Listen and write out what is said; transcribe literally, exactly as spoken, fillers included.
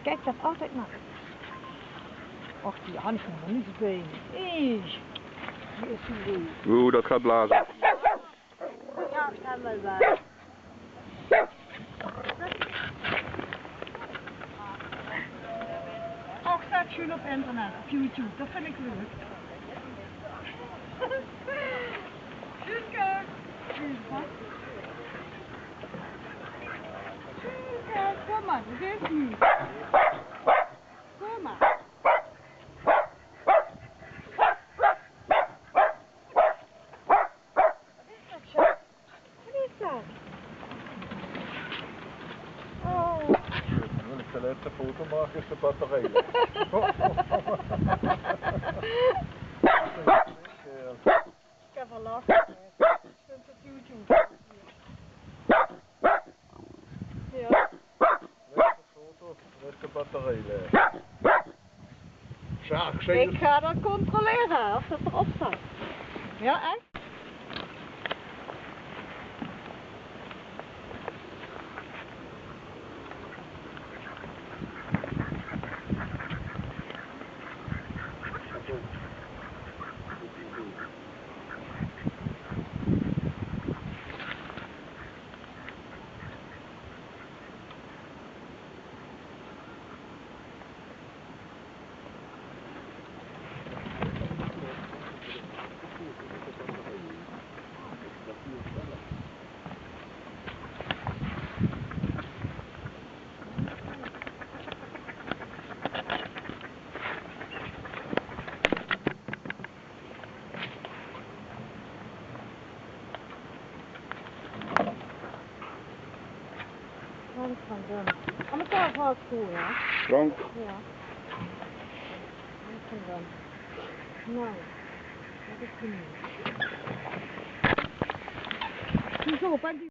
Kiek, det altied nog. Och, die han ich nog neet bie. Hey, die is zo leuk. Oeh, det geit blaze. Ja, ich han waal waal. Och, staat sjoen op internet, op YouTube. Det vinj ich leuk. Sjoenke. Sjoenke, kom mer, det is noe. Kom mer. Wat is dat, schat? Wat is dat? Oh. Wil ik de laatste foto maken, is de batterij leeg. Ik heb er last van. Ik vind het YouTube. Ja. Laatste foto, is de batterij leeg. Sjaak, zeg. Ik ga dat controleren of dat erop staat. Ja, echt? Dank van Dun. Aan elkaar vast goed, hè? Dank. Ja. Dank van Dun. Nou, dat is genoeg. Zo, pak die.